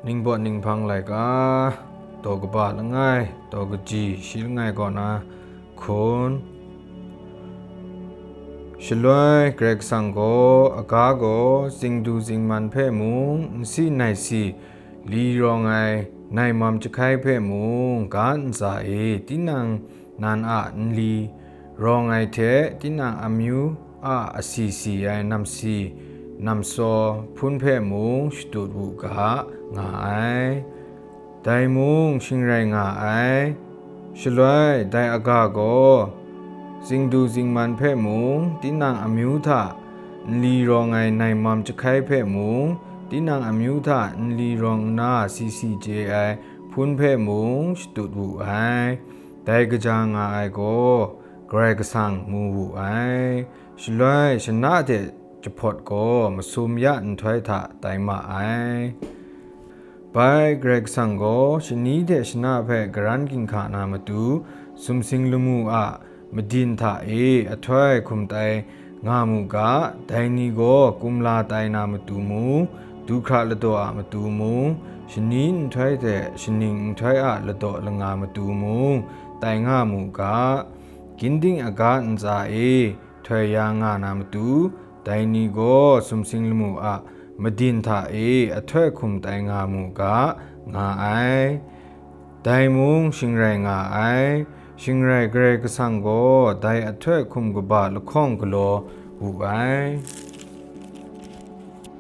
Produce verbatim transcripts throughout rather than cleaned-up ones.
Ningpawt ninghpang laika, daw kaba langai, daw kaji shi langai kaw na hkun. Shaloi Karai Kasang gaw, aga gaw, zingdu zingman hpe mung, nsi nai si, li rawng ai nai mam jahkai hpe mung, ga ntsa e tinang nan a nli rawng ai hte, tinang amyu a asi si ai namsi namsaw hpun hpe mung shatut wu ga, nga ai. Dai mung shing rai nga ai. Shaloi dai aga gaw, zingdu zingman hpe mung, tinang amyu hta nli rawng ai nai mam jahkai hpe mung, tinang amyu hta nli rawng nna si si chye ai hpun hpe mung shatut wu ai. Dai kaja nga ai gaw, Karai Kasang mu wu ai. Shaloi shana hte jahpawt gaw masum ya nhtoi hta tai ma ai. Bai Karai Kasang gaw shani hte shana hpe karan ginhka na matu, sumsing lamu a madin hta e ahtoi hkum tai nga mu ga, dai ni gaw kumla tai na matu mung, du hkra ladaw a matu mung, shani nhtoi hte shaning nhtoi a ladaw langa matu mung, tai nga mu ga, ginding aga ntsa e htoi ya nga na matu, dai ni gaw sumsing lamu a madin hta e ahtoi hkum tai nga mu ga, nga ai. Dai mung shing rai nga ai. Shing rai Karai Kasang gaw dai ahtoi hkum kaba lahkawng galaw wu ai.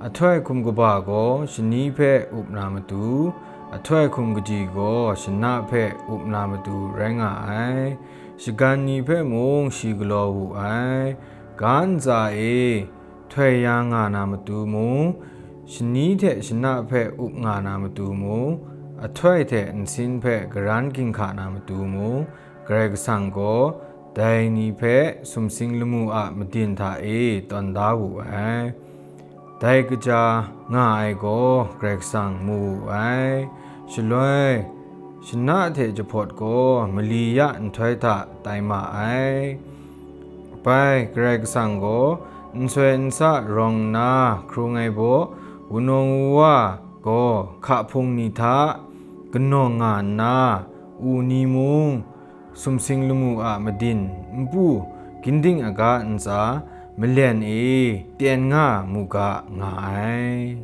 Ahtoi hkum kaba gaw shani hpe up na matu, ahtoi hkum kaji gaw shana hpe up na matu rai nga ai. Shagan ni hpe mung shi galaw wu ai. Ga ntsa e htoi ya nga na matu mung, shani hte shana hpe up nga na matu mung, ahtoi hte nsin hpe karan ginhka na matu mung, Karai Kasang gaw dai ni hpe sumsing lamu a madin hta e tawn da wu ai. Dai kaja nga ai gaw Karai Kasang mu wu ai. Shaloi, shana hte jahpawt gaw mali ya nhtoi hta tai ma ai. Bai, Karai Kasang gaw nsoi nsa rawng nna hkrung ai baw, wunawng wuwa gaw hka hpung ni hta kanawng nga nna, u ni mung, sumsing lamu a madin, npu, ginding aga ntsa, malen e ten nga mu ga, nga ai.